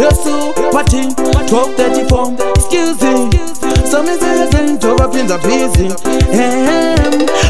Yesu pati 1234. Excuse me. Somizezendovapinza busy.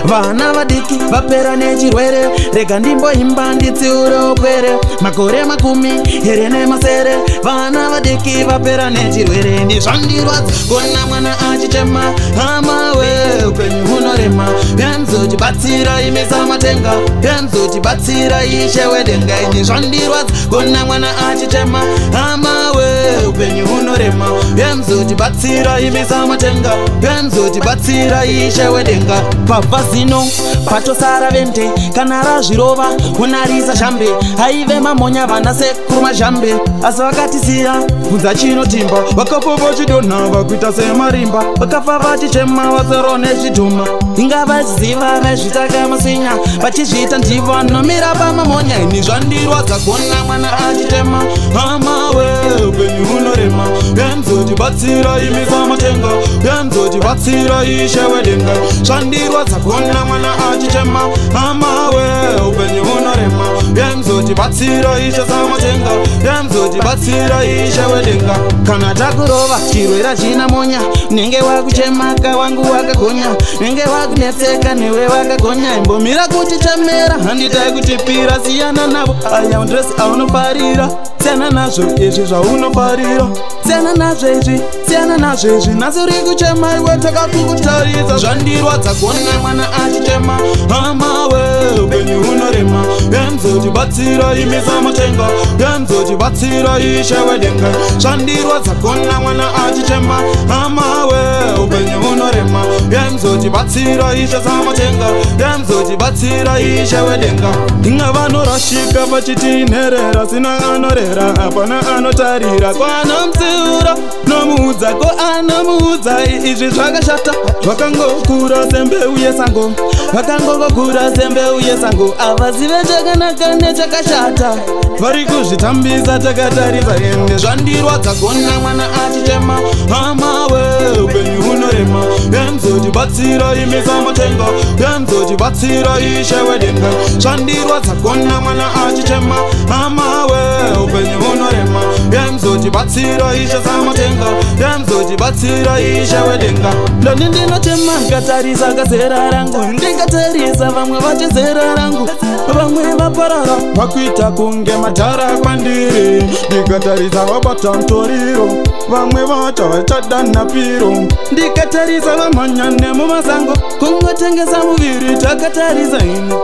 Vana vadiki vapera nechirwere, rega ndimboimba nditsiure upwere. Makore 27, vana vadiki vapera nechirwere. Ndizvandirwadza kuona mwana achichema, hama we, upenyu hunorema. Yanzotibatsira imisa matenga, yanzotibatsira ishe wedenga. Ndizvandirwadza kuona mwana achichema, hama we, upenyu hunorema. Yanzotibatsira imisa matenga, yanzotibatsira ishe wedenga. Pavazino patosara vende, kana razvirova unarisa zhambe. Haive mamonya vana sekuru mazhambe, asi vakatisiya bvunza chinotimba. Vakafa vachidonha vakuita semarimba, vakafa vachichema vasero nezvidhuma. Inga vaziva vaizvitaka masinya, vachizviita ndivo vanomira pamamonya. Ini zvandirwadza kuona mwana achichema, hama we, upenyu hunorema. Yanzotibatsira imisa matenga, yanzotibatsira ishe wedenga. Zvandirwadza kuona mwana achichema, hama we, upenyu hunorema. Yanzotibatsira ishe samatenga, yanzotibatsira ishe wedenga. Kana takurova chirwera china monya, nenge wakuchemaka wangu wakagonya, nenge wakunetseka newe wakagonya. Imbomira kutichemera, handitai kutipira, siyana navo aya undresi aunofarira. Siyana nazvo izvi zvaunofarira, siyana nazvo izvi, siyana nazvo izvi. Nhasi uri kuchema iwe takakukutarisa. Zvandirwadza kuona mwana achichema, hama we, upenyu hunorema. Yanzotibatsira imisa matenga, yanzotibatsira ishe wedenga. Zvandirwadza kuona mwana achichema, hama we, upenyu hunorema. Yanzotibatsira ishe samatenga, yanzotibatsira ishe wedenga. Inga vanorashika vachiti nherera, sina anorera, hapana anotarira. Kwanomutsiura nomuudza, ko anomuudza izvi zvakashata. Zvakangokura sembeu yesango, vakangokura sembeu yesango. Havazive chakanaka nechakashata, vari kuzvitambisa takatarisa. Ende zvandirwadza kuona mwana achichema, hama we, upenyu hunorema. Yanzotibatsira imisa matenga, yanzotibatsira ishe wedenga. Zvandirwadza kuona mwana achichema, hama we, upenyu hunorema. Yanzotibatsira ishe samatenga, yanzotibatsira ishe wedenga. Ndoni ndinochema ndikatarisa kazera rangu, ndikatarisa vamwe vachizera rangu, vamwe vaparara vakuita kunge madhara kwandiri. Ndikatarisa vabata mutoriro, vamwe vacho vachadana piro. Ndikatarisa vamhanya nemumasango, kungotengesa muviri takatarisa ini.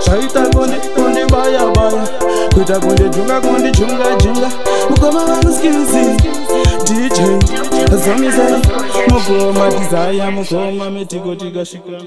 Zvaita kundibaya baya, kuita kundijunga kundijunga junga. Mukoma vangu skills, DJ Zomisai, mukoma Desire, mukoma Mitiko tikashika.